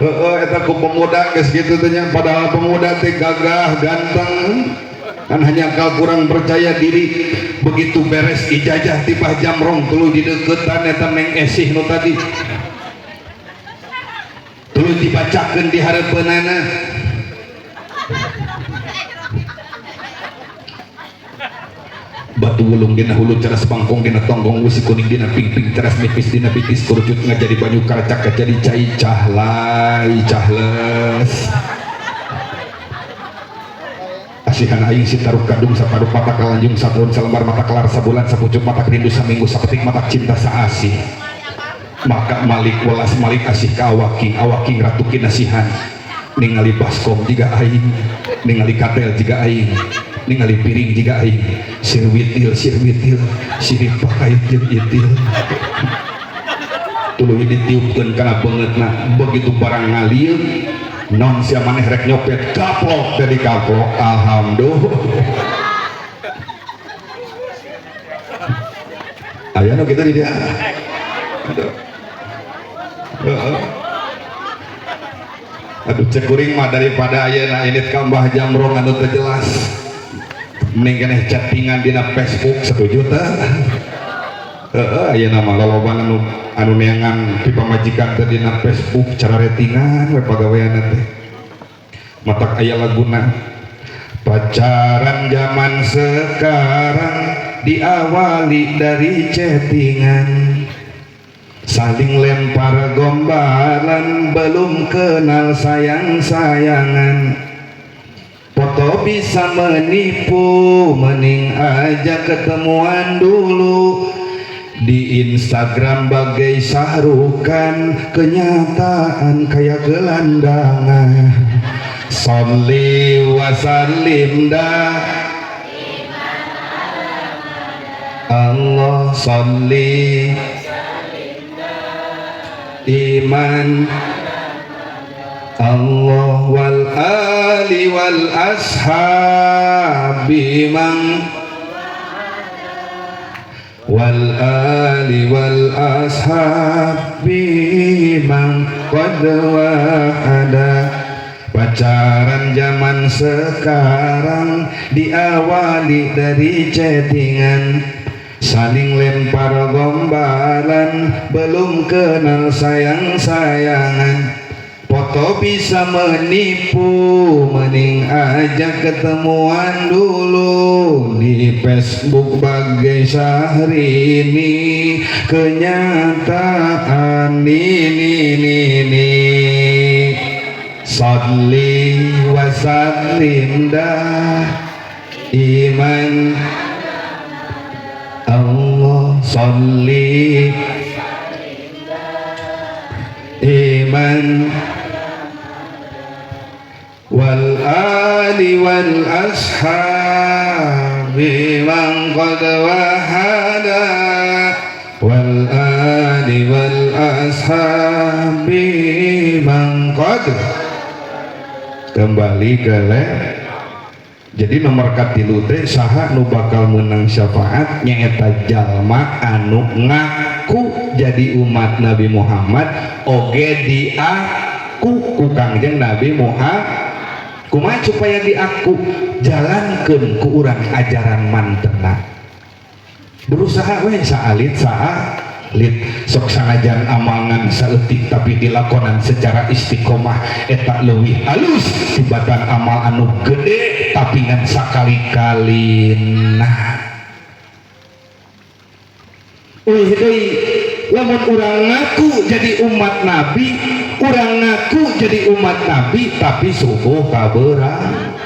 heueuh eta ku pemuda geus kitu teh nya, padahal pemuda teh gagah ganteng kan hanya kal kurang percaya diri. Begitu beres ijazah ti Bah Jamrong tuluy dideuketan eta Neng Esih nu tadi tuluy dibacakeun di hareupeunana. Batu wulung dina hulu ceras bangkong dina tonggong wisi kuning dina pingping ceras nipis dina bitis kerucut ngajadi banyu karacak ngajadi cai cahlai cahles. Asihan aing sitarup gadung saparup mata kalanjung sataun salembar mata kelar sabulan sapucuk mata rindu saminggu sapetik mata cinta saasih maka malik welas malik asih ka awaking awaking ratu kinasihan ningali baskom jiga aing ningali katel jiga aing ningali piring jiga aing sirwitil sirwitil sirip pakait jeung itil tuluy ditiupkeun kana beungeutna. Begitu barang ngalieuk non sia maneh rek nyopet kaplok dari kaplok. Alhamdulillah aya nu kitu di dieu. Aduh heeh aduh cek kuring mah daripada ayeuna indit ka Mbah Jamrong anu teu jelas mending keneh chattingan dina Facebook. Setuju teh? Heeh ayeuna mah loloban anu neangan ti pamajikan teh dina Facebook cara ratingan we pagaweanna teh matak aya laguna. Pacaran zaman sekarang diawali dari chattingan, saling lempar gombalan, belum kenal sayang-sayangan. Foto bisa menipu, mending aja ketemuan dulu. Di Instagram bagai Shahrukan, kenyataan kayak gelandangan. Sholli wa sallim da Allah, sholli iman Allah wal ali wal ashabi man wal ali wal ashabi man qad wahada. Pacaran zaman sekarang diawali dari chattingan, saling lempar gombalan, belum kenal sayang-sayangan. Foto bisa menipu, mending aja ketemuan dulu. Di Facebook bagai Syahrini, kenyataan ini ini. Sholli wa sallim da iman Allah, sholli iman wal ali wal ashabi man qad wahada, wal ali wal ashabi man qad. Kembali ke le. Jadi nomor katilu teh saha nu bakal menang syafaat nyaeta jalma anu ngaku jadi umat Nabi Muhammad oge diaku ku Kangjeng Nabi Muhammad. Kumaha supaya diaku? Jalankeun ku urang ajaran mantena. Berusaha we saalit saalit, sok sanajan amangan saeutik tapi dilakonan secara istiqomah eta leuwih halus tibatan amal anu gede tapi ngan sakali-kali. Nah, euy deui, lamun urang ngaku jadi umat Nabi, urang ngaku jadi umat Nabi tapi subuh kabeurang.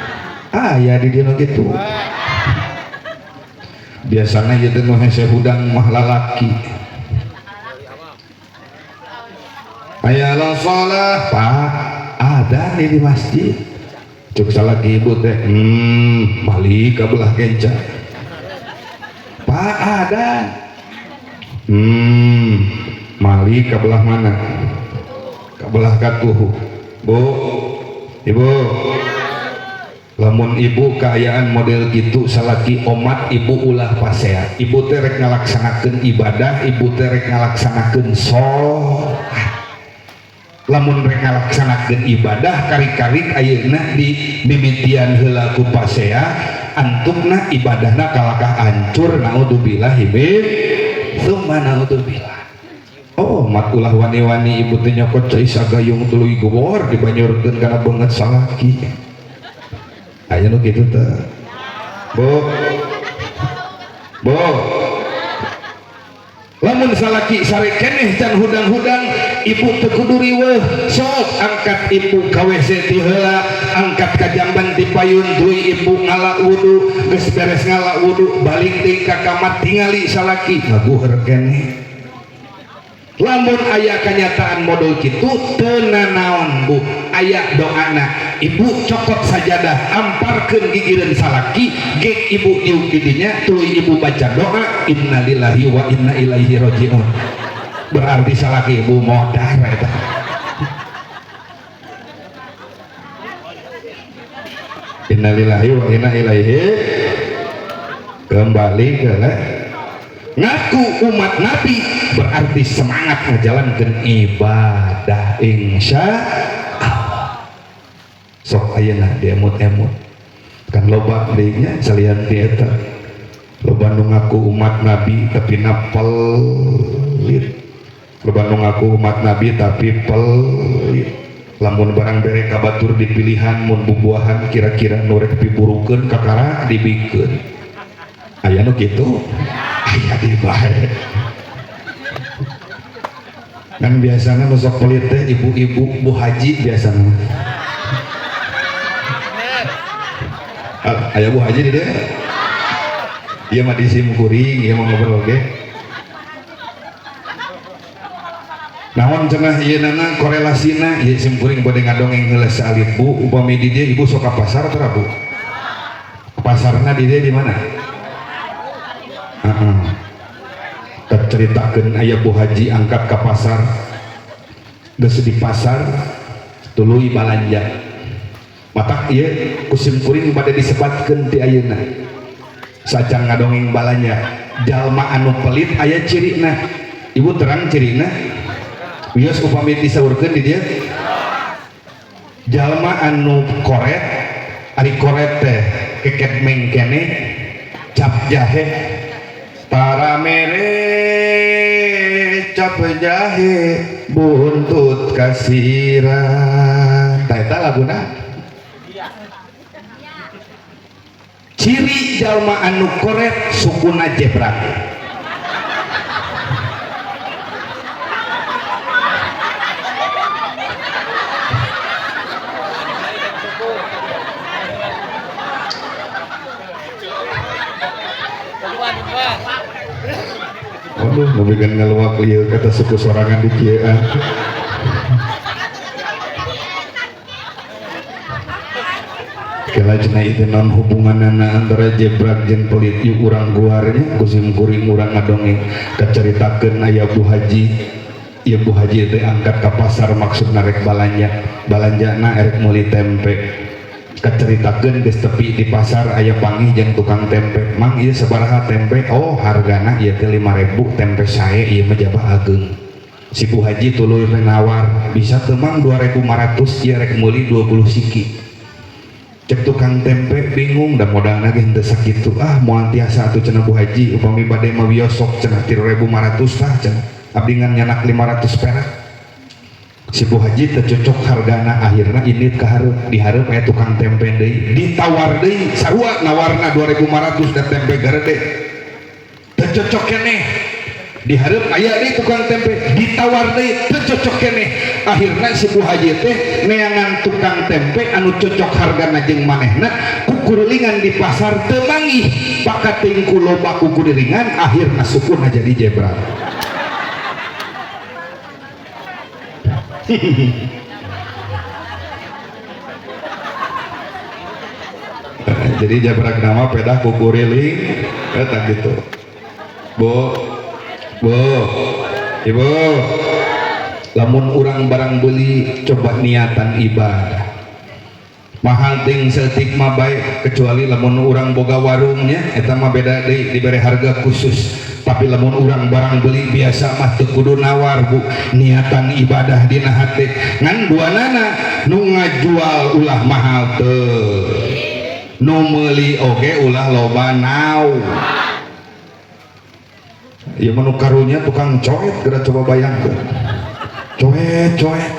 Aya di dieu kitu. Biasana ieu teh nu hese hudang mah lalaki. Aya la shalah, Pak, ada nih di masjid. Cuk salaki ibu teh, balik ka belah kenca. Pak, ada. Malik ka belah mana? Ka belah katuhu. Bu, ibu. Lamun ibu kaayaan model gitu salaki omat ibu ulah pasea. Ibu teh rek ngalaksanakeun ibadah, ibu teh rek ngalaksanakeun sholat. Lamun rek ngalaksanakeun ibadah kari-karik ayeuna di mimitian heula ku pasea, antukna ibadahna kalakah hancur, naudzubillah min tsumma naudzubillah. Oh, mat ulah wani-wani ibu teh nyokot cai sagayung tuluy gobor dibanyurkeun kana beungeut salaki. Aya nu kitu teh. Bu. Bu. Lamun salaki sare keneh can hudang-hudang, ibu teu kudu riweuh. Sok angkat ibu ka WC ti heula, angkat ka jamban ti payun tuluy ibu ngala wudu, geus beres ngala wudu balik deui ka kamar tingali salaki ngaguher keneh. Lamun aya kanyataan model kitu teu nanaon bu, aya doana. Ibu cokot sajadah, amparkeun gigireun salaki, gek ibu diuk di dinya, tuluy ibu baca doa innalillahi wa inna ilaihi rajiun. Berarti salaki ibu modar eta. Innalillahi wa inna ilaihi. Kembali ke le. Ngaku umat Nabi berarti semangat ngajalankeun ibadah insya Allah. Sok ayeuna diemut-emut kan loba deui nya salian ti eta. Loba nu ngaku umat Nabi tapi na pelit. Loba nu ngaku umat Nabi tapi pelit. Lamun barang bere ka batur dipilihan mun bubuahan kira-kira nu rek piburukeun kakara dibikeun. Aya nu kitu? Aya di bae. Kan biasana nu sok pelit teh ibu-ibu bu haji biasana. Aya bu haji di dieu. Ieu mah di sim kuring, ieu mah ngobrol ge. Naon cenah ieu nana korelasina ieu sim kuring bade ngadongeng heula saalit bu, upami di dieu ibu sok ka pasar teh bu? Pasarna di dieu di mana? Heeh. Ceritakeun aya bu haji angkat ka pasar. Geus di pasar tuluy balanja. Matak ieu ku sim kuring bade disebatkeun ti ayeuna. Sacan ngadongeng balanja, jalma anu pelit aya cirina. Ibu terang cirina? Wios upami disaurkeun di dieu. Jalma anu koret, ari koret teh keket mengkene, cap jahe, tara mere cap jahe, buntut kasira. Tah eta laguna. Ciri jalma anu koret sukuna jebrak. Waduh, nebikan ngeluak lieu kata suku sorangan di kieuan. Kela cenah itu non hubunganana antara jebrak jeung pelit yuk urang guarnya kusim kuring urang ngadongeng kacaritakeun aya Bu Haji. Ieu Bu Haji teh angkat ka pasar maksudna rek balanja, balanjana erek meuli tempe. Kacaritakeun geus tepi di pasar aya panggih jeung tukang tempe. Mang ieu sabaraha tempe? Oh hargana ieu teh 5.000 tempe sae ieu mah jabah ageung. Si Bu Haji tuluy nawar, bisa teu mang 2.500 ieu rek meuli 20 siki. Cek tukang tempe bingung da modalna ge henteu sakitu. Ah moal tiasa atuh cenah Bu Haji upami bade mah wios sok cenah 3.500 tah cenah. Abdi ngan nyanak 500 perak. Si Bu Haji teu cocok hargana akhirna indit ka hareup, di hareup aya tukang tempe deui ditawar deui sarua nawarna 2.500 da tempe garede. Teu cocok keneh. Di hareup aya deui tukang tempe ditawar deui teu cocok keneh. Akhirna si Bu Haji teh neangan tukang tempe anu cocok hargana jeung manehna kukurilingan di pasar teu manggih pakating ku loba kukurilingan akhirna sukuna jadi jebrak. Jadi jabrak nama pedah kukuriling eta gitu. Bu, bu, ibu, lamun urang barang beli coba niatan ibadah. Mahal ting setik mah bae kecuali lamun urang boga warungnya eta mah beda deui dibere harga khusus. Tapi lamun urang barang beli biasa mah teu kudu nawar bu, niatan ibadah dina hate. Ngan duanana nu ngajual ulah mahal teu, nu meuli oge ulah loba nau. Ieu mah nu karunya tukang coet geura coba bayangkeun. Coet coet.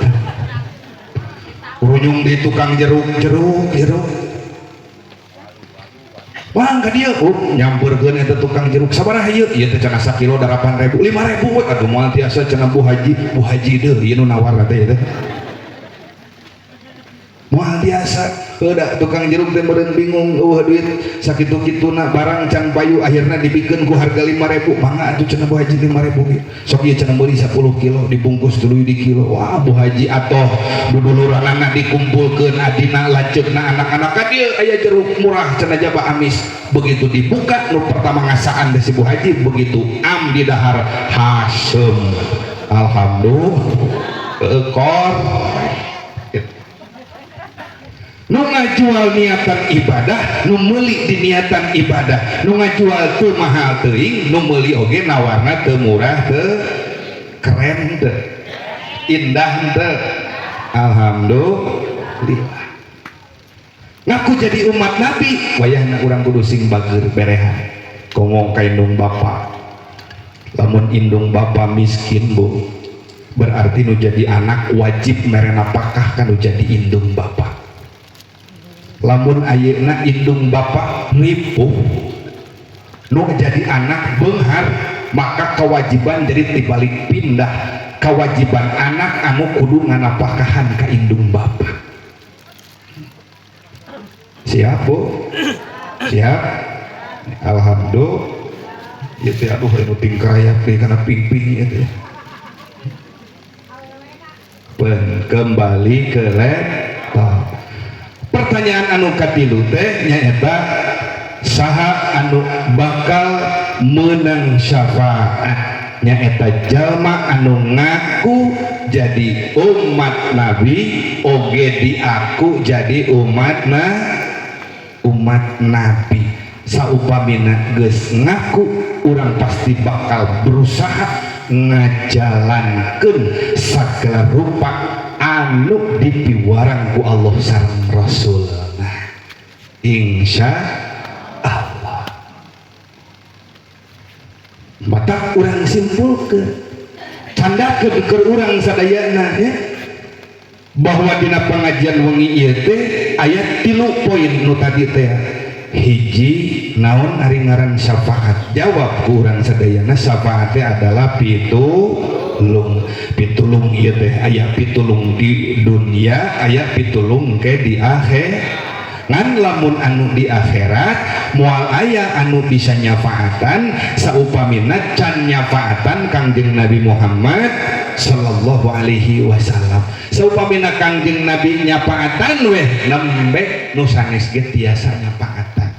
Urunyung di tukang jeruk jeruk jeruk. Wah ka dieu, nyampeurkeun eta tukang jeruk sabaraha ieu? Ieu teh cenah sakilo 8.000, 5.000 we atuh moal tiasa cenah Bu Haji, Bu Haji deuh ieu nu nawar teh teh. Moal tiasa. Heuh da tukang jeruk teh meureun bingung eueuh duit sakitu-kituna barang can payu akhirna dibikeun ku harga 5.000. Mangga atuh cenah Bu Haji 5.000 ge. Sok ieu cenah meuli 10 kilo dibungkus tuluy di kilo. Wah Bu Haji atoh duduluranana dikumpulkeun adina lanceukna anak-anak ka dieu aya jeruk murah cenah jaba amis. Begitu dibuka nu pertama ngasaan teh si Bu Haji begitu am di dahar hasem. Alhamdulillah. Kor nu ngajual niatan ibadah, nu meuli di niatan ibadah, nu ngajual teu mahal teuing, nu meuli oge nawarna teu murah teu keren teu indah teu. Alhamdulillah. Ngaku jadi umat Nabi, wayahna urang kudu sing bager berehan. Ngomong ka indung bapa. Lamun indung bapa miskin, Bu, Berarti nu jadi anak wajib mere napakah ka nu jadi indung bapak. Lamun ayeuna indung bapak ripuh, nu jadi anak beunghar, maka kewajiban jadi dibalik pindah, kewajiban anak anu kudu nganapakahan ka indung bapak. Siap, Bu? Siap. Alhamdulillah. Ieu teh aduh anu tingkrayap deui kana pingping ieu teh. Pen, kembali ke laptop. Pertanyaan anu katilu teh nyaeta saha anu bakal menang syafaat, nyaeta jalma anu ngaku jadi umat Nabi oge diaku jadi umat Nabi. Saupamina geus ngaku, urang pasti bakal berusaha ngajalankeun sagala rupa anu dipiwarang ku Allah sareng Rasul. Nah, insya Allah. Maka urang simpulkeun, candakeun keur urang sadayana ya, bahwa dina pengajian wengi ieu teh aya 3 poin nu tadi teh. Hiji, naon ari ngaran syafaat? Jawab ku urang sadayana, syafaat teh adalah pitulung. Pitulung ieu teh aya pitulung di dunia, aya pitulung ke di akhir. Ngan lamun anu di akhirat moal aya anu bisa nyafaatan saupamina can nyafaatan Kangjeng Nabi Muhammad sallallahu alaihi wasallam. Saupamina Kangjeng Nabi nyafaatan weh, nembe nu sanes ge tiasa nyafaatan.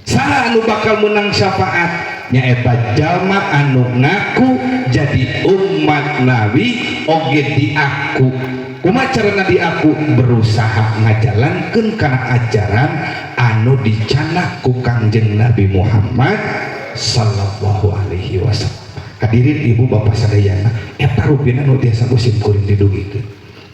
Saha anu bakal menang syafaat? Nyaeta jalma anu ngaku jadi umat Nabi oge diaku. Kumaha carana diaku? Berusaha ngajalankeun kana ajaran anu dicanak ku Kangjeng Nabi Muhammad sallallahu alaihi wasallam. Hadirin ibu bapak sadayana, eta rupina nu tiasa ku sim kuring didugikeun.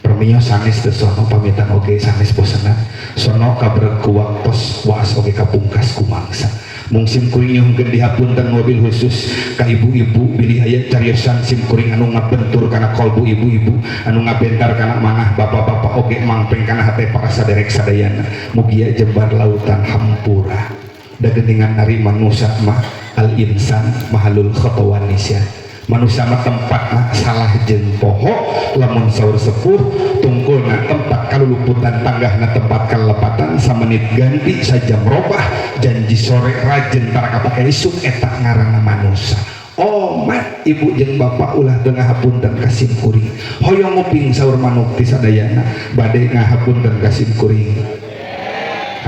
Permios sanes teu sono, pamitan oge sanes bosenan. Sono kabreg ku waktos, waas oge kapungkas ku mangsa. Mung sim kuring nyuhunkeun dihapunten mobil khusus ka ibu-ibu bilih aya cariosan sim kuring anu ngabentur kana kolbu ibu-ibu, anu ngabentar kana manah bapak-bapak oge mangpeng kana hate para saderek sadayana. Mugia jembar lautan hampura. Da geuningan ari manusia mah al insan mahalul khotawan nisyan. Manusia mah tempatna salah jeung poho, lamun saur sepuh tungkulna tempat kaluluputan, tanggahna tempat kalepatan, samenit ganti sajam robah, janji sore rajen tara kapake isuk, eta ngaranna manusia. Omat ibu jeung bapak ulah teu ngahapunten ka sim kuring. Hoyong nguping saur manuk ti sadayana, bade ngahapunten ka sim kuring.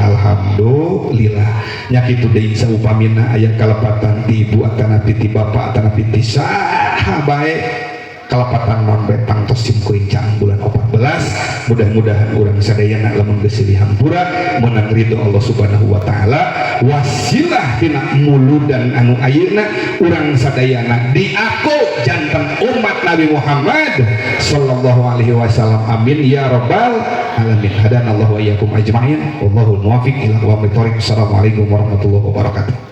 Alhamdulillah. Nya kitu deui, saupamina aya kalepatan ti ibu atanapi ti bapak atanapi ti saha bae, kalepatan non bae tangtos sim kuring caang bulan 14. Mudah-mudahan urang sadayana lamun geus silih hampura meunang ridho Allah Subhanahu wa taala, wasilah tina muludan anu ayeuna urang sadayana diaku janten umat Nabi Muhammad sallallahu alaihi wasallam. Amin ya rabbal alamin. Hadanallahu wa iyyakum ajmain, wallahul muwaffiq ila aqwamit thoriq. Assalamualaikum warahmatullahi wabarakatuh.